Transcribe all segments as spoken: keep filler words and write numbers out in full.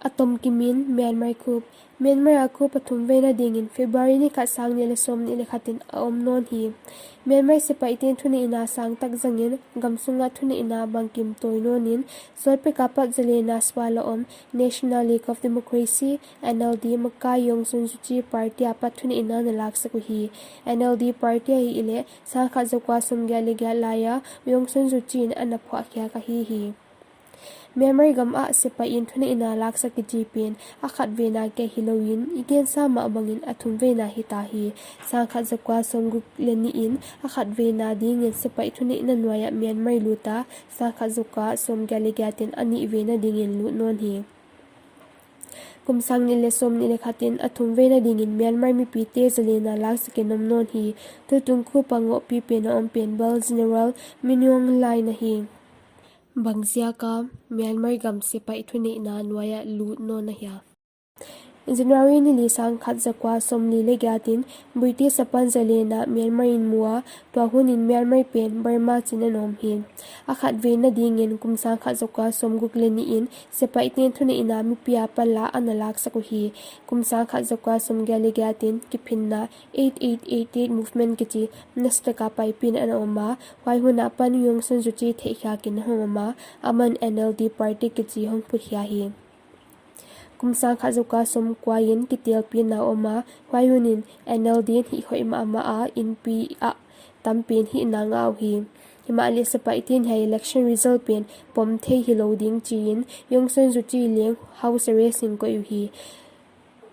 A tomkim in Myanmar coup. Myanmar a coup a thumveina dingin February ni khat, sang nih leh sawmnih leh khat in a om nawn hi. Myanmar sepaihte thuneihna sangtak zangin gamsung a thuneihna bangkim tawi nawnin, sawtpek apat zalenna sual a om National League of Democracy, N L D, makai Aung San Suu Kyi party apat thuneihna na laksak uhi. N L D party ahihleh sang khat zakua sawmgiat leh giat lai a Aung San Suu Kyi in ana phuahkhiak ahi hi. Myanmar gam ah sepaih in thuneihna laksak kichi pen a khatveina kia hilouin, i gensa mah bangin a thumveina hita hi. Sang khat zakua sawmguk leh nih in a khatveina dingin sepaih thuneihna nuai ah Myanmar lut a, sang khat zakua sawmgiat leh giat in a nihveina dingin lut nawn hi. Kum sang nih leh sawmnih leh khat in a thumveina dingin Myanmar mipite zalenna laksakin om nawn hi. Tutung coup a ngohpi pen a om pen bel General Min Aung Hlaing ahi. Bangziak a Myanmar gam sepaih thuneihna nuai ah lut nawn ahia? January ni li, sang khat zakua sawmli leh giat in British apan zalenna Myanmar in mu a, tua hun in Myanmar pen Burma chiin ana om hi. A khatveina dingin kum sang khat zakua sawmguk leh nih in sepaihten thuneihna mipi apan la ana laksak uhi. Kum sang khat zakua sawmgiat leh giat in kiphinna eight eight eight eight movement kichi nasatak a paipih in ana om a, huai hun apan Aung San Suu Kyi theihkhiakin hong om a, aman N L D party kichi hong phutkhia hi. Kum sang khat zakua sawmkua in kitelpina om a, huai hun in N L D in hih hoih mahmah a, inpi ah tampi in hihna ngah uhi. Himahleh sepaihten hiai election result pen pom thei hilou ding chiin Aung San Suu Kyi leng house arrest in koih uhi.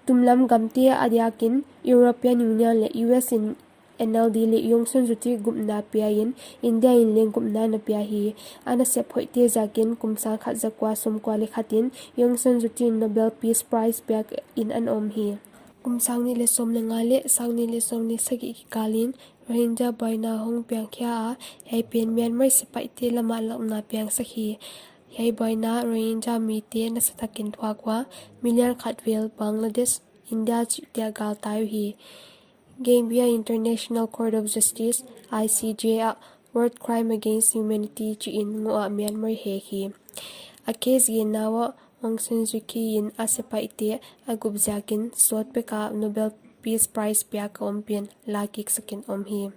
Tumlam gamte adiakin European Union leh U S in N L D leh Aung San Suu Kyi gupna pia in, India in leng gupna ana pia hi. A nasep hoihte ziakin kum sang khat zakua sawmkua leh khat in Aung San Suu Kyi in Nobel Peace Prize piakin ana om hi. Kum sang nih leh sawm leh nga leh sang nih leh sawmnih leh sagih kikal in Rohingya buaina hong piangkhia a, hiai pen Myanmar sepaihte lam ah lakna piangsak hi. Hiai buaina Rohingya mite nasatakin thuak ua, million khat vel Bangladesh, India chihte ah galtai uhi. Gambia International Court of Justice, I C J ah War Crime Against Humanity chiin ngoh a Myanmar hek hi. A case genna uah Aung San Suu Kyi in a sepaihte a gup ziakin sawtpek a Nobel Peace Prize piak a om pen lakiksakin om hi.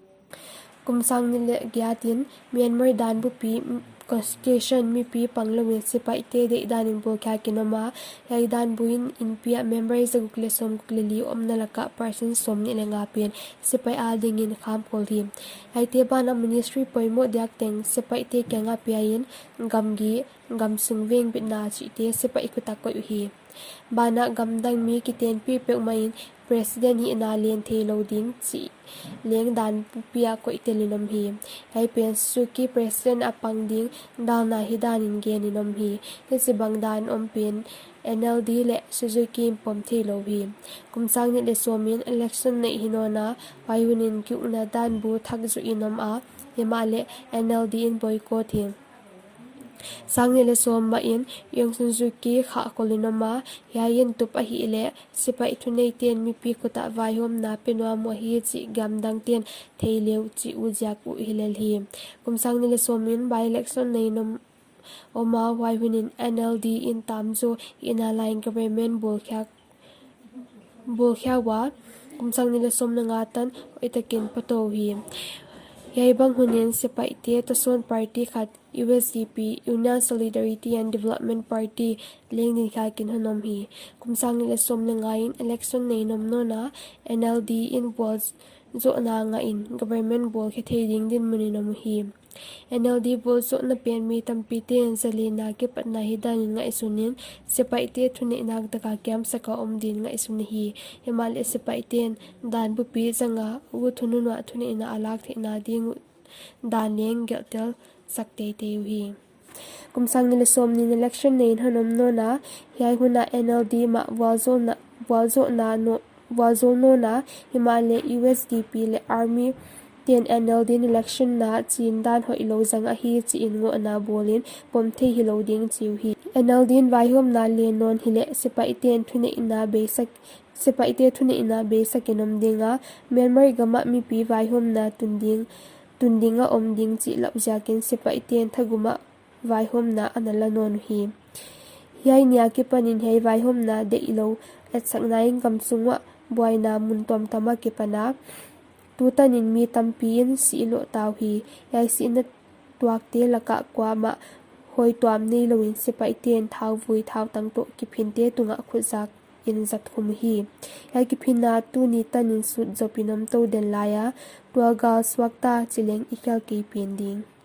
Kum sang nih leh giat in Myanmar danbupi, constitution, mipi panglouin sepaihte deihdan in bawlkhiakin om a, hiai danbu in inpi ah member zaguk leh sawmguk leh li omna laka percent sawmnih leh nga pen sepaih adingin khamkol hi. Hiaite banah ministry poimoh diak teng sepaihte kianga pia in, gamgi, gamsung vengbitna chihte sepaih khut ah koih uhi. Banah gamdang mi kitenpih peuhmah in president hihna len theilou ding chih leng danbupi ah koih telin om hi. Hiai pen Suu Kyi president a pang ding dalna hidanin genin om hi. Hichibang dan om pen N L D leh Suu Kyi in pom theilou hi. Kum sang nih leh sawm in election neih hi nawn a, huai hun in kiukna danbu thak zoh in om a, himahleh N L D in boycott hi. Sang nih leh sawm mah in Aung San Suu Kyi khahkhol in om a, hiai in tup ahihleh sepaih thuneiten mipi khut ah vaihawmna pe nuam uh ahi chih gamdangten theilou chih uh ziak uh hilel hi. Kum sang nih leh sawm in by-election neiin om a, huai hun in N L D in tamzaw hihna laiin government bawlkhia, bawlkhia ua, kum sang nih leh sawm leh nga tan hoihtakin patou hi. Hiaibang hun in sepaihte tawsawn party khat, U S D P, Union Solidarity and Development Party, leng dinkhiakin hon om hi. Kum sang nih leh sawm leh nga in election neiin om nawn a, N L D in vualzohna ngah in government bawlkhe thei ding dinmun in om uhi. N L D vualzohna pen mi tampiten zalenna kipatna hidanin ngaihsun in, sepaihte thuneihna taka kiamsak a om din ngaihsun ahi. Himahleh sepaihten danbupi zanga uh thunun uah thuneihna a lak theihna ding uh dan leng gelhtelsak teitei uhi. Kum sang nih leh sawmnih in election neiin hon om nawn a, hiai hun ah N L D mah vualzohna, vualzohna no, vualzou nawn a, himahleh U S D P leh army ten N L D in election na chin dan hoihlou zang ahi chiin ngohna bawlin pom thei hilou ding chi uhi. N L D in vaihawmna len nawn hileh sepaihten thuneihna beisak, sepaihte thuneihna beisakin om ding a, Myanmar gam ah mipi vaihawmna tun ding, tun ding a om ding chih lauh ziakin sepaihten thagum ah vaihawmna ana la nawn uhi. Hiai ni a kipanin hiai vaihawmna deihlou etsakna in gamsung uah buaina mun tuamtuam ah kipan a, tu tanin mi tampi in sih loh ta uhi. Hiai sihna tuakte lakah kuamah hawituam neilou in sepaihte'n thauvui thautang toh kiphinte tungah khut zak in zat khum uhi. Hiai kiphinna tuni tanin sut zopin om tou den lai a, tualgal suakta chi leng i khial kei pen ding.